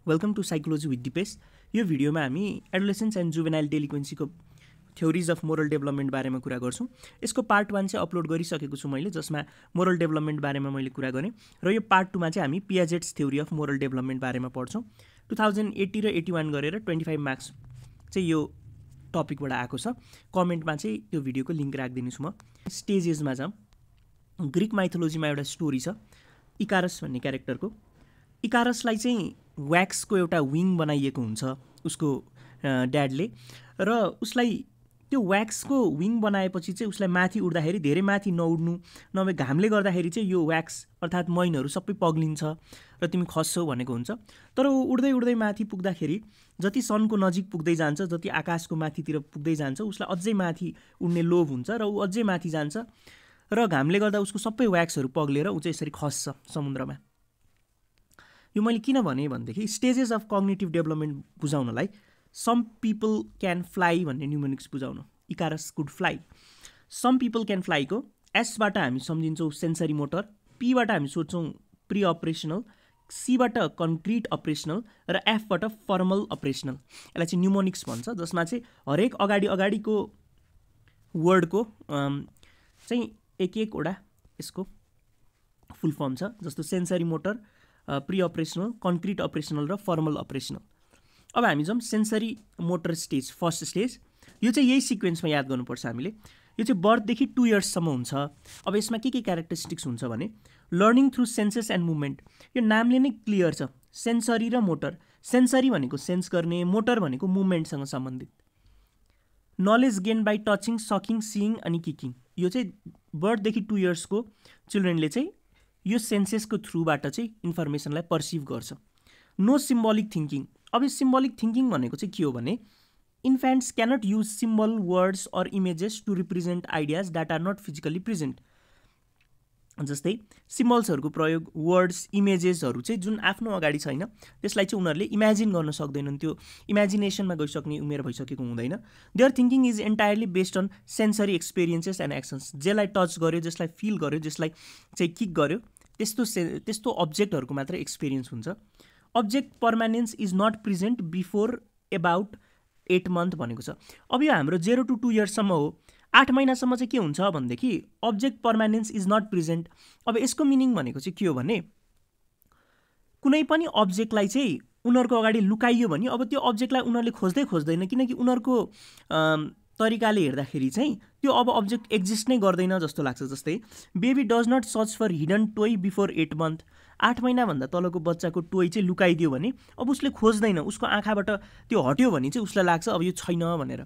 Welcome to psychology with Dipesh. यो भिडियोमा हामी एडोलेसेन्स एन्ड जुवेनाइल डेलिक्वेन्सीको थ्योरिज अफ मोरल डेभलपमेन्ट बारेमा कुरा गर्छौँ। यसको पार्ट 1 चाहिँ अपलोड गरिसकेको छु मैले, जसमा मोरल डेभलपमेन्ट बारेमा मैले कुरा गरेँ, र यो पार्ट 2 मा चाहिँ हामी Piaget's theory of moral development बारेमा पढ्छौँ। 2080 र 81 गरेर 25 मार्क्स चाहिँ यो टपिकबाट आएको छ। कमेन्टमा चाहिँ त्यो भिडियोको लिङ्क राखिदिन्छु म। स्टेजेसमा जाउँ। ग्रिक माइथोलोजीमा एउटा स्टोरी छ इकारस भन्ने क्यारेक्टरको। इकारसलाई चाहिँ व्याक्सको एउटा विङ बनाइएको हुन्छ उसको ड्याडले, र उसलाई त्यो व्याक्सको विङ बनाएपछि चाहिँ उसलाई माथि उड्दाखेरि धेरै माथि नउड्नु, नभए घामले गर्दाखेरि चाहिँ यो व्याक्स अर्थात् मैनहरू सबै पग्लिन्छ र तिमी खस्छौ भनेको हुन्छ। तर ऊ उड्दै उड्दै माथि पुग्दाखेरि जति सनको नजिक पुग्दै जान्छ, जति आकाशको माथितिर पुग्दै जान्छ, उसलाई अझै माथि उड्ने लोभ हुन्छ र ऊ अझै माथि जान्छ र घामले गर्दा उसको सबै व्याक्सहरू पग्लेर ऊ चाहिँ यसरी खस्छ समुद्रमा। यो मैले किन भने भनेदेखि स्टेजेस अफ कग्निटिभ डेभलपमेन्ट बुझाउनलाई सम पिपल क्यान फ्लाइ भन्ने न्युमोनिक्स बुझाउनु। Icarus could fly. Some people can फ्लाइको एसबाट हामी सम्झिन्छौँ सेन्सरी मोटर, पीबाट हामी सोध्छौँ प्री अपरेसनल, सीबाट कन्क्रिट अपरेसनल र एफबाट फर्मल अपरेसनल। यसलाई चाहिँ न्युमोनिक्स भन्छ, जसमा चाहिँ हरेक अगाडिको वर्डको चाहिँ एकवटा यसको फुल फर्म छ, जस्तो sensory motor, pre operational, concrete operational र फर्मल अपरेसनल। अब हामी जाउँ sensory motor stage, first stage. यो चाहिँ यही सिक्वेन्समा याद गर्नुपर्छ हामीले। यो चाहिँ बर्थदेखि 2 इयर्ससम्म हुन्छ। अब यसमा के क्यारेक्टरिस्टिक्स हुन्छ भने learning through census and movement. यो नामले नै क्लियर छ, सेन्सरी र मोटर। सेन्सरी भनेको सेन्स गर्ने, मोटर भनेको मुभमेन्टसँग सम्बन्धित। Knowledge gain by touching, sucking, seeing अनि किकिङ। यो चाहिँ बर्थदेखि 2 इयर्सको चिल्ड्रेनले चाहिँ यो सेन्सेसको थ्रुबाट चाहिँ इन्फर्मेसनलाई पर्सिभ गर्छ। No symbolic thinking. अब यो सिम्बोलिक थिङ्किङ भनेको चाहिँ के हो भने infants cannot use symbol, words or images to represent ideas that are not physically present. जस्तै सिम्बल्सहरूको प्रयोग, वर्ड्स, इमेजेसहरू चाहिँ जुन आफ्नो अगाडि छैन त्यसलाई चाहिँ उनीहरूले इमेजिन गर्न सक्दैनन्। त्यो इमेजिनेसनमा गइसक्ने उमेर भइसकेको हुँदैन। Their thinking is entirely based on sensory experiences and actions. जसलाई टच गर्यो, जसलाई फिल गर्यो, जसलाई चाहिँ किक गर्यो, त्यस्तो अब्जेक्टहरूको मात्र एक्सपिरियन्स हुन्छ। Object permanence is not present before about 8 month भनेको छ। अब यो हाम्रो 0 to 2 इयर्ससम्म हो। 8 महिनासम्म चाहिँ के हुन्छ भनेदेखि object permanence is not present. अब यसको मिनिङ भनेको चाहिँ के हो भने कुनै पनि अब्जेक्टलाई चाहिँ उनीहरूको अगाडि लुकाइयो भने अब त्यो अब्जेक्टलाई उनीहरूले खोज्दैन, किनकि उनीहरूको तरिकाले हेर्दाखेरि चाहिँ त्यो अब अब्जेक्ट एक्जिस्ट नै गर्दैन जस्तो लाग्छ। जस्तै baby does not search for hidden toy before 8 month. 8 महिनाभन्दा तलको बच्चाको टोय चाहिँ लुकाइदियो भने अब उसले खोज्दैन, उसको आँखाबाट त्यो हट्यो भने चाहिँ उसलाई लाग्छ अब यो छैन भनेर।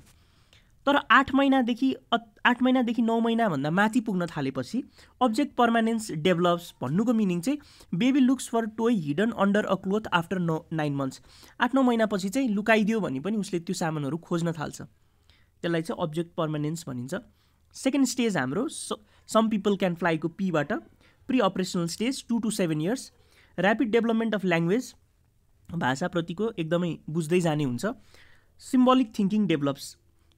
तर 8 महिनादेखि 9 महिनाभन्दा माथि पुग्न थालेपछि अब्जेक्ट पर्मानेन्स डेभलप्स। भन्नुको मिनिङ चाहिँ baby looks for toy hidden under a cloth after 9 months. 8-9 महिनापछि चाहिँ लुकाइदियो भने पनि उसले त्यो सामानहरू खोज्न थाल्छ। त्यसलाई चाहिँ अब्जेक्ट पर्मानेन्स भनिन्छ। सेकेन्ड स्टेज हाम्रो सम पिपल क्यान फ्लाइको पीबाट pre operational stage 2 to 7 years. Rapid development of language, भाषाप्रतिको एकदमै बुझ्दै जाने हुन्छ। Symbolic thinking develops.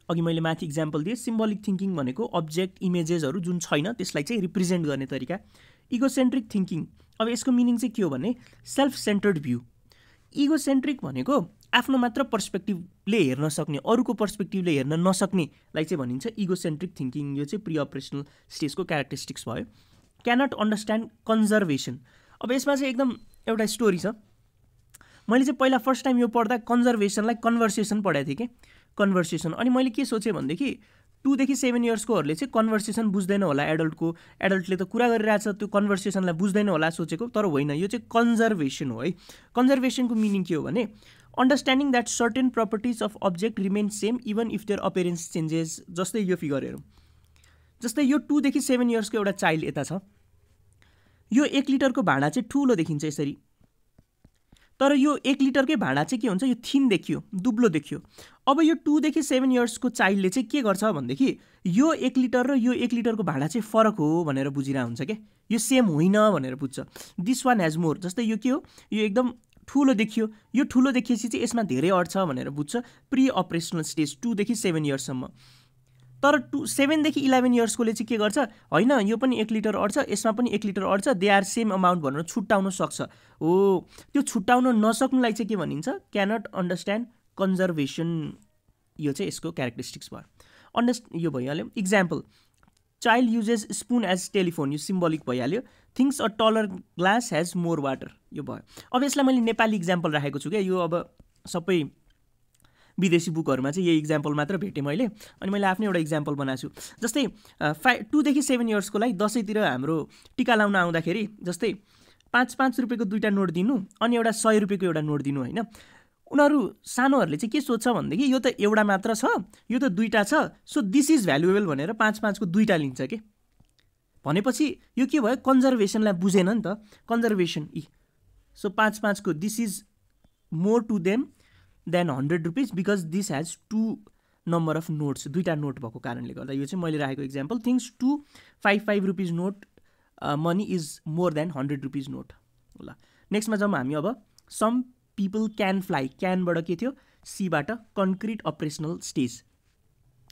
अघि मैले माथि इक्जाम्पल दिएँ। सिम्बोलिक थिङ्किङ भनेको अब्जेक्ट, इमेजेसहरू जुन छैन त्यसलाई चाहिँ रिप्रेजेन्ट गर्ने तरिका। Egocentric thinking. अब यसको मिनिङ चाहिँ के हो भने सेल्फ सेन्टर्ड भ्यू। इगोसेन्ट्रिक भनेको आफ्नो मात्र पर्सपेक्टिभले हेर्न सक्ने, अरूको पर्सपेक्टिभले हेर्न नसक्नेलाई चाहिँ भनिन्छ इगोसेन्ट्रिक थिङ्किङ। यो चाहिँ प्री अपरेसनल स्टेजको क्यारेक्टरिस्टिक्स भयो। Cannot understand conservation. अब यसमा चाहिँ एकदम एउटा स्टोरी छ। मैले चाहिँ पहिला फर्स्ट टाइम यो पढ्दा कन्जर्भेसनलाई कन्भर्सेसन पढाएको थिएँ कि कन्भर्सेसन। अनि मैले के सोचेँ भनेदेखि 2 देखि 7 इयर्सकोहरूले चाहिँ कन्भर्सेसन बुझ्दैन होला, एडल्टले त कुरा गरिरहेछ त्यो कन्भर्सेसनलाई बुझ्दैन होला सोचेको, तर होइन, यो चाहिँ कन्जर्भेसन हो है। कन्जर्भेसनको मिनिङ के हो भने understanding that certain properties of object remain same even if their appearance changes. जस्तै यो फिगरहरू, जस्तै यो 2 देखि 7 इयर्सको एउटा चाइल्ड यता छ। यो 1 लिटरको भाँडा चाहिँ ठुलो देखिन्छ यसरी, तर यो 1 लिटरकै भाँडा चाहिँ के हुन्छ, यो थिन देखियो, दुब्लो देखियो। अब यो 2 देखि 7 इयर्सको चाइल्डले चाहिँ के गर्छ भनेदेखि यो 1 लिटर र यो 1 लिटरको भाँडा चाहिँ फरक हो भनेर बुझिरहेको हुन्छ क्या, यो सेम होइन भनेर बुझ्छ। This one has more. जस्तै यो के हो, यो एकदम ठुलो देखियो, यो ठुलो देखिएपछि चाहिँ यसमा धेरै अड्छ भनेर बुझ्छ। प्री अपरेसनल स्टेज 2 देखि 7 इयर्ससम्म। तर 7 देखि 11 इयर्सकोले चाहिँ के गर्छ, होइन यो पनि 1 लिटर अट्छ, यसमा पनि 1 लिटर अट्छ, दे आर सेम अमाउन्ट भनेर छुट्याउन सक्छ। हो, त्यो छुट्याउन नसक्नुलाई चाहिँ के भनिन्छ, क्यानट अन्डरस्ट्यान्ड कन्जर्भेसन। यो चाहिँ यसको क्यारेक्टरिस्टिक्स भयो। यो भइहाल्यो। Example, child uses spoon as telephone, यो सिम्बोलिक भइहाल्यो। Thinks a taller glass has more water, यो भयो। अब यसलाई मैले नेपाली इक्जाम्पल राखेको छु क्या, यो अब सबै विदेशी बुकहरूमा चाहिँ यही इक्जाम्पल मात्र भेटेँ मैले, अनि मैले आफ्नै एउटा इक्जाम्पल बनाएको छु। जस्तै 2 देखि 7 इयर्सको लागि दसैँतिर हाम्रो टिका लाउन आउँदाखेरि जस्तै 5 रुपियाँको 2टा नोट दिनु अनि एउटा 100 रुपियाँको एउटा नोट दिनु होइन। उनीहरू सानोहरूले चाहिँ के सोध्छ भनेदेखि यो त एउटा मात्र छ, यो त 2टा छ, सो दिस इज भ्यालुएबल भनेर 5 को 2टा लिन्छ के। भनेपछि यो के भयो, कन्जर्भेसनलाई बुझेन नि त, कन्जर्भेसन। सो 5 को this is more to them than 100 rupees because this has 2 number of notes, 2टा नोट भएको कारणले गर्दा। यो चाहिँ मैले राखेको example. Things 2 5 rupees note money is more than 100 rupees note. ल, नेक्स्टमा जाउँ हामी अब। सम पिपल क्यान फ्लाइ, क्यानबाट के थियो, सीबाट concrete operational stage.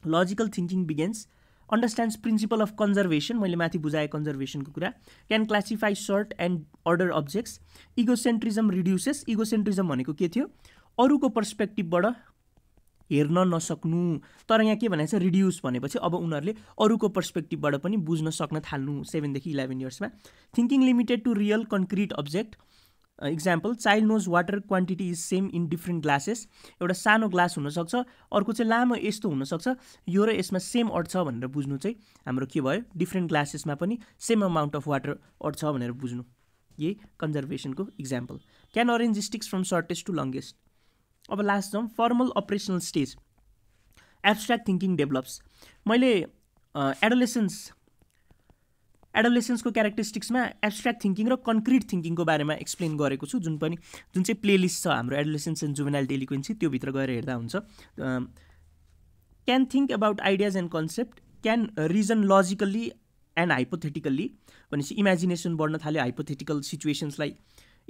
Logical thinking begins, understands principle of conservation, मैले माथि बुझाएँ कन्जर्भेसनको कुरा। Can classify sort and order objects. Egocentrism reduces, egocentrism भनेको के थियो, अरूको पर्सपेक्टिभबाट हेर्न नसक्नु। तर यहाँ के भनेको छ, रिड्युस भनेपछि अब उनीहरूले अरूको पर्सपेक्टिभबाट पनि बुझ्न सक्न थाल्नु 7 देखि 11 इयर्समा। Thinking limited to real concrete object. Example, child knows water quantity is same in different glasses. एउटा सानो ग्लास हुनसक्छ, अर्को चाहिँ लामो यस्तो हुनसक्छ, यो र यसमा सेम अट्छ भनेर बुझ्नु चाहिँ हाम्रो के भयो, डिफ्रेन्ट ग्लासेसमा पनि सेम अमाउन्ट अफ वाटर अट्छ भनेर बुझ्नु। यही कन्जर्भेसनको example. Can arrange sticks from shortest to longest. अब लास्ट जाउँ, formal operational stage. Abstract thinking develops. मैले एडोलेसेन्सको क्यारेक्टरिस्टिक्समा एब्स्ट्र्याक्ट थिङ्किङ र कन्क्रिट थिङ्किङको बारेमा एक्सप्लेन गरेको छु, जुन चाहिँ प्लेलिस्ट छ हाम्रो एडोलेसेन्स एन्ड जुभेनाइल डेलिक्वेन्सी, त्योभित्र गएर हेर्दा हुन्छ। Can think about ideas and concept, can reason logically and hypothetically, भनेपछि इमेजिनेसन बढ्न थाल्यो, हाइपोथेटिकल सिचुएसन्सलाई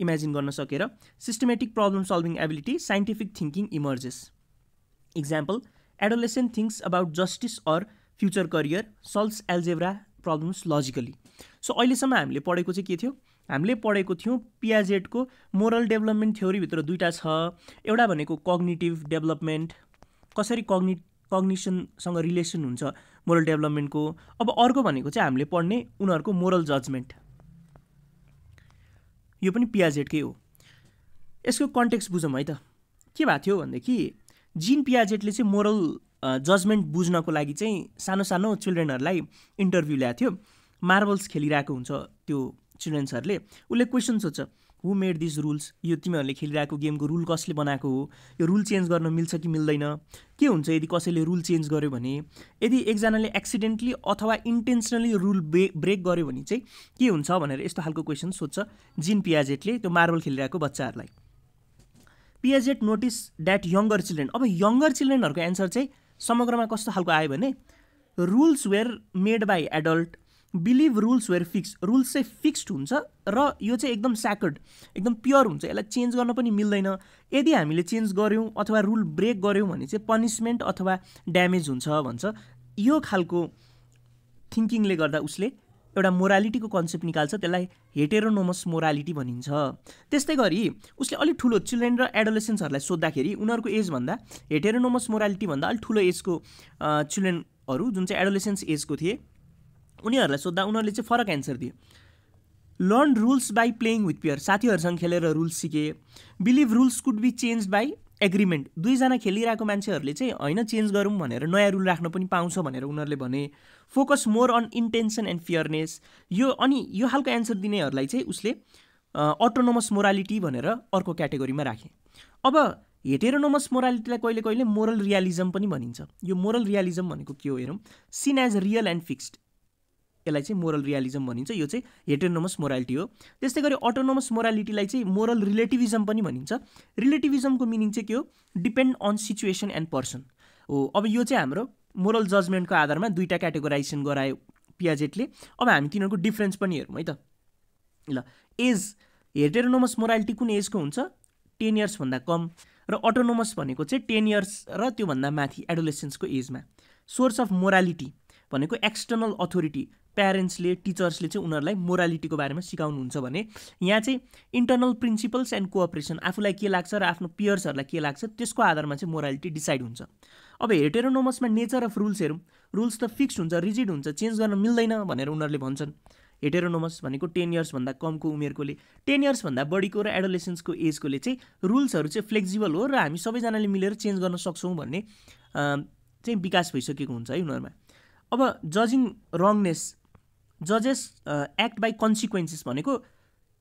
इमेजिन गर्न सकेर। Systematic problem solving ability, scientific thinking emerges. Example, adolescent thinks about justice or future career, solves algebra problems logically. So अहिलेसम्म हामीले पढेको चाहिँ के थियो, हामीले पढेको थियौँ पियाजेटको मोरल डेभलपमेन्ट थ्योरीभित्र 2टा छ। एउटा भनेको कग्निटिभ डेभलपमेन्ट, कसरी कग्निसनसँग रिलेसन हुन्छ मोरल डेभलपमेन्टको। अब अर्को भनेको चाहिँ हामीले पढ्ने उनीहरूको मोरल जजमेन्ट, यो पनि पियाजेटकै हो। यसको कन्टेक्स्ट बुझौँ है त। के भएको थियो भनेदेखि जीन पियाजेटले चाहिँ मोरल जजमेन्ट बुझ्नको लागि चाहिँ सानो सानो चिल्ड्रेनहरूलाई इन्टरभ्यू ल्याएको थियो। मार्बल्स खेलिरहेको हुन्छ त्यो चिल्ड्रेन्सहरूले, उसले क्वेसन सोध्छ, हु मेड दिस रुल्स, यो तिमीहरूले खेलिरहेको गेमको रुल कसले बनाएको हो, यो रुल चेन्ज गर्न मिल्छ कि मिल्दैन, के हुन्छ यदि कसैले रुल चेन्ज गर्यो भने, यदि एकजनाले एक्सिडेन्टली अथवा इन्टेन्सनली रुल ब्रेक गर्यो भने चाहिँ के हुन्छ भनेर यस्तो खालको क्वेसन सोध्छ जीन पियाजेटले त्यो मार्बल खेलिरहेको बच्चाहरूलाई। Piaget notice that younger children, अब यङ्गर चिल्ड्रेनहरूको एन्सर चाहिँ समग्रमा कस्तो खालको आयो भने, rules were made by adult, believe rules were fix, rules चाहिँ फिक्स्ड हुन्छ र यो चाहिँ एकदम स्याक्रेड, एकदम प्योर हुन्छ, यसलाई चेन्ज गर्न पनि मिल्दैन। यदि हामीले चेन्ज गऱ्यौँ अथवा रुल ब्रेक गऱ्यौँ भने चाहिँ पनिसमेन्ट अथवा ड्यामेज हुन्छ भन्छ। यो खालको थिङ्किङले गर्दा उसले एउटा मोरालिटीको कन्सेप्ट निकाल्छ, त्यसलाई हेटेरोनोमस मोरालिटी भनिन्छ। त्यस्तै गरी उसले अलिक ठुलो चिल्ड्रेन र एडोलेसेन्ट्सहरूलाई सोद्धाखेरि उनीहरूको एजभन्दा हेटेरोनोमस मोरालिटी भन्दा अलिक ठुलो एजको चिल्ड्रेनहरू जुन चाहिँ एडोलेसेन्स एजको थिए उनीहरूलाई सोद्धा उनीहरूले चाहिँ फरक एन्सर दिए। Learn rules by playing with peer, साथीहरूसँग खेलेर रुल्स सिके। Believe rules could be change by agreement, 2जना खेलिरहेको मान्छेहरूले चाहिँ होइन चेन्ज गरौँ भनेर नयाँ रुल राख्न पनि पाउँछ भनेर उनीहरूले भने। Focus more on intention and fairness, यो अनि यो खालको एन्सर दिनेहरूलाई चाहिँ उसले अटोनोमस मोरालिटी भनेर अर्को क्याटेगोरीमा राखे। अब हेटेरोनोमस मोरालिटीलाई कहिले कहिले मोरल रियलिजम पनि भनिन्छ। यो मोरल रियलिजम भनेको के हो हेरौँ, seen as real and fixed, यसलाई चाहिँ मोरल रियलिजम भनिन्छ। यो चाहिँ हेटेरोनोमस मोरालिटी हो। त्यस्तै गरी अटोनोमस मोरालिटीलाई चाहिँ मोरल रिलेटिभिजम पनि भनिन्छ। रिलेटिभिजमको मिनिङ चाहिँ के हो, depend on situation and person हो। अब यो चाहिँ हाम्रो मोरल जजमेन्टको आधारमा 2टा क्याटेगोराइजेसन गरायो पियाजेटले। अब हामी तिनीहरूको डिफ्रेन्स पनि हेरौँ है त। ल, एज हेटेरोनोमस मोरालिटी कुन एजको हुन्छ, 10 इयर्सभन्दा कम, र अटोनोमस भनेको चाहिँ 10 इयर्स र त्योभन्दा माथि एडोलेसेन्सको एजमा। सोर्स अफ मोरालिटी भनेको एक्सटर्नल अथोरिटी, प्यारेन्ट्सले टिचर्सले चाहिँ उनीहरूलाई मोरालिटीको बारेमा सिकाउनुहुन्छ भने यहाँ चाहिँ इन्टर्नल प्रिन्सिपल्स एन्ड कोअपरेसन, आफूलाई के लाग्छ र आफ्नो पियर्सहरूलाई के लाग्छ त्यसको आधारमा चाहिँ मोरालिटी डिसाइड हुन्छ। अब हेटेरोनोमसमा नेचर अफ रुल्स हेरौँ, रुल्स त फिक्स्ड हुन्छ, रिजिड हुन्छ, चेन्ज गर्न मिल्दैन भनेर उनीहरूले भन्छन्। हेटेरोनोमस भनेको 10 इयर्सभन्दा कमको उमेरकोले, 10 इयर्सभन्दा बढीको र एडोलेसेन्सको एजकोले चाहिँ रुल्सहरू चाहिँ फ्लेक्सिबल हो र हामी सबैजनाले मिलेर चेन्ज गर्न सक्छौँ भन्ने चाहिँ विकास भइसकेको हुन्छ है उनीहरूमा। अब जजिङ रङनेस, जजेस एक्ट बाई कन्सिक्वेन्सेस भनेको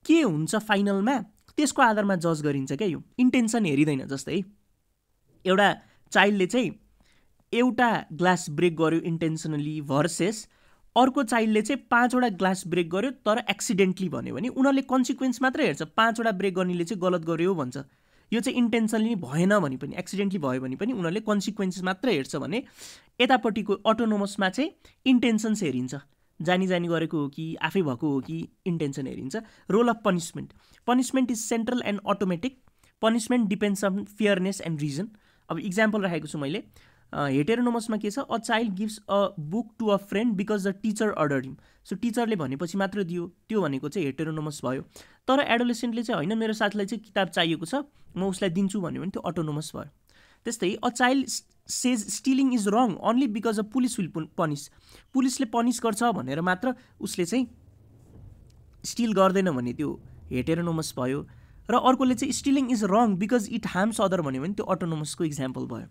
के हुन्छ फाइनलमा त्यसको आधारमा जज गरिन्छ क्या, यो इन्टेन्सन हेरिँदैन। जस्तै एउटा चाइल्डले चाहिँ एउटा ग्लास ब्रेक गर्यो इन्टेन्सनली भर्सेस अर्को चाइल्डले चाहिँ 5वटा ग्लास ब्रेक गर्यो तर एक्सिडेन्टली भन्यो भने उनीहरूले कन्सिक्वेन्स मात्रै हेर्छ। 5वटा ब्रेक गर्नेले चाहिँ गलत गर्यो भन्छ, यो चाहिँ इन्टेन्सनली भएन भने पनि, एक्सिडेन्टली भयो भने पनि उनीहरूले कन्सिक्वेन्सेस मात्रै हेर्छ भने यतापट्टिको अटोनोमसमा चाहिँ इन्टेन्सन्स हेरिन्छ, जानी जानी गरेको हो कि आफै भएको हो कि इन्टेन्सन हेरिन्छ। Role of punishment, punishment is central and automatic, punishment depends on fairness and reason. अब इक्जाम्पल राखेको छु मैले, हेटेरोनोमसमा के छ, a child gives a book to a friend because the teacher order him, so टिचरले भनेपछि मात्र दियो, त्यो भनेको चाहिँ हेटेरोनोमस भयो। तर एडोलेसेन्टले चाहिँ होइन मेरो साथीलाई चाहिँ किताब चाहिएको छ म उसलाई दिन्छु भन्यो भने त्यो अटोनोमस भयो। त्यस्तै a child says stealing is wrong only because a police will punish, पुलिसले पनिस गर्छ भनेर मात्र उसले चाहिँ स्टिल गर्दैन भने त्यो हेटेरोनोमस भयो। र अर्कोले चाहिँ stealing is wrong because it harms other भन्यो भने त्यो अटोनोमसको इक्जाम्पल भयो।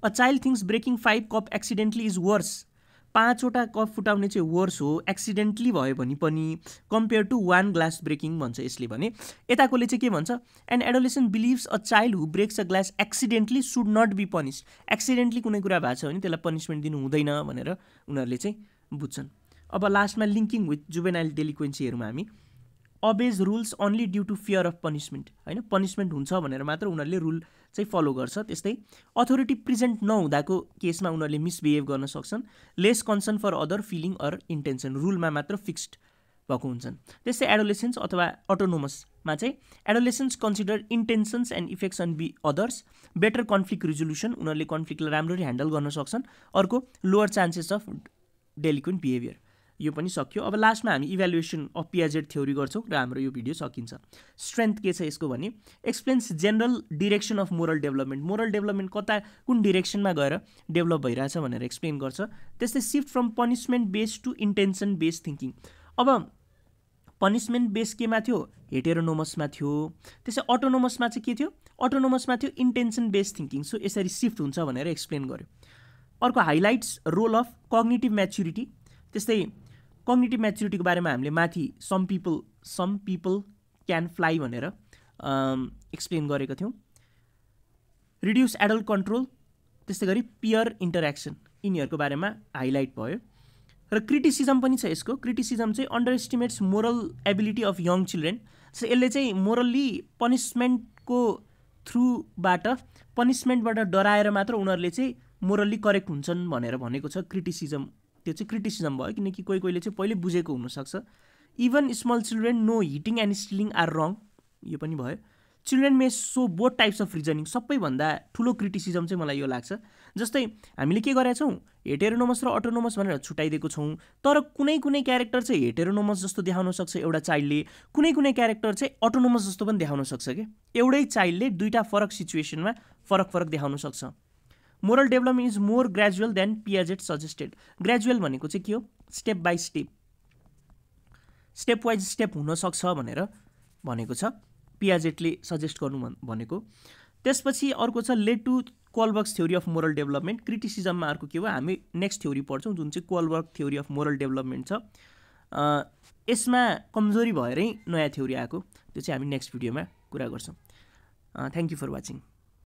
A child thinks breaking 5 cup accidentally is worse, 5वटा कप फुटाउने चाहिँ वर्स हो एक्सिडेन्टली भयो भने पनि कम्पेयर टु 1 ग्लास ब्रेकिङ भन्छ यसले। भने यताकोले चाहिँ के भन्छ, and adolescent believes a child who breaks a glass accidentally should not be punished, accidentally कुनै कुरा भएको छ भने त्यसलाई पनिसमेन्ट दिनु हुँदैन भनेर उनीहरूले चाहिँ बुझ्छन्। अब लास्टमा लिङ्किङ विथ जुभेनाइल डेलिक्वेन्सी हेरौँ हामी। Obeys rules only due to fear of punishment, होइन पनिसमेन्ट हुन्छ भनेर मात्र उनीहरूले रुल चाहिँ फलो गर्छ। त्यस्तै अथोरिटी प्रेजेन्ट नहुँदाको केसमा उनीहरूले मिसबिहेभ गर्न सक्छन्। Less concern for other feeling or intention, रुलमा मात्र फिक्स्ड भएको हुन्छन्। त्यस्तै एडोलेसेन्स अथवा अटोनोमसमा चाहिँ adolescence consider intentions and effects on others, better conflict resolution, उनीहरूले कन्फ्लिक्टलाई राम्ररी ह्यान्डल गर्न सक्छन्। अर्को lower chances of delinquent behaviour. यो पनि सक्यो। अब लास्टमा हामी इभ्यालुएसन अफ पियाजेट थ्योरी गर्छौँ र हाम्रो यो भिडियो सकिन्छ। स्ट्रेन्थ के छ यसको भने explains general direction of moral development, moral development कता कुन डिरेक्सनमा गएर डेभलप भइरहेछ भनेर एक्सप्लेन गर्छ। त्यस्तै shift from punishment based to intention based thinking, अब पनिसमेन्ट बेस्ड केमा थियो, हेटेरोनोमसमा थियो। त्यसै अटोनोमसमा चाहिँ के थियो, अटोनोमसमा थियो इन्टेन्सन बेस्ड थिङ्किङ, सो यसरी सिफ्ट हुन्छ भनेर एक्सप्लेन गर्यो। अर्को highlights role of cognitive maturity, त्यस्तै कग्निटिभ म्याच्युरिटीको बारेमा हामीले माथि सम पिपल क्यान फ्लाइ भनेर एक्सप्लेन गरेका थियौँ। रिड्युस एडल्ट कन्ट्रोल, त्यस्तै गरी पियर इन्टरेक्सन, यिनीहरूको बारेमा हाइलाइट भयो। र क्रिटिसिजम पनि छ यसको, क्रिटिसिजम चाहिँ under estimates moral ability of young children, so यसले चाहिँ मोरल्ली पनिसमेन्टको थ्रुबाट, पनिसमेन्टबाट डराएर मात्र उनीहरूले चाहिँ मोरल्ली करेक्ट हुन्छन् भनेर भनेको छ क्रिटिसिजम। त्यो चाहिँ क्रिटिसिजम भयो किनकि कोही कोहीले चाहिँ पहिले बुझेको हुनसक्छ। Even small children know hitting and stealing are wrong, यो पनि भयो। Children may show both types of reasoning, सबैभन्दा ठुलो क्रिटिसिजम चाहिँ मलाई यो लाग्छ। जस्तै हामीले के गरेका छौँ, हेटेरोनोमस र अटोनोमस भनेर छुट्याइदिएको छौँ, तर कुनै कुनै क्यारेक्टर चाहिँ हेटेरोनोमस जस्तो देखाउन सक्छ एउटा चाइल्डले, कुनै कुनै क्यारेक्टर चाहिँ अटोनोमस जस्तो पनि देखाउन सक्छ कि एउटै चाइल्डले दुईवटा फरक सिचुएसनमा फरक देखाउन सक्छ। Moral development is more gradual than Piaget suggested, gradual भनेको चाहिँ के हो, step by step, step wise step हुनसक्छ भनेर भनेको छ पियाजेटले सजेस्ट गर्नु भनेको। त्यसपछि अर्को छ led to Kohlberg's theory of moral development, क्रिटिसिजममा अर्को के हो, हामी नेक्स्ट थ्योरी पढ्छौँ जुन चाहिँ Kohlberg theory of moral development छ। यसमा कमजोरी भएरै नयाँ थ्योरी आएको, त्यो चाहिँ हामी नेक्स्ट भिडियोमा कुरा गर्छौँ। Thank you for watching.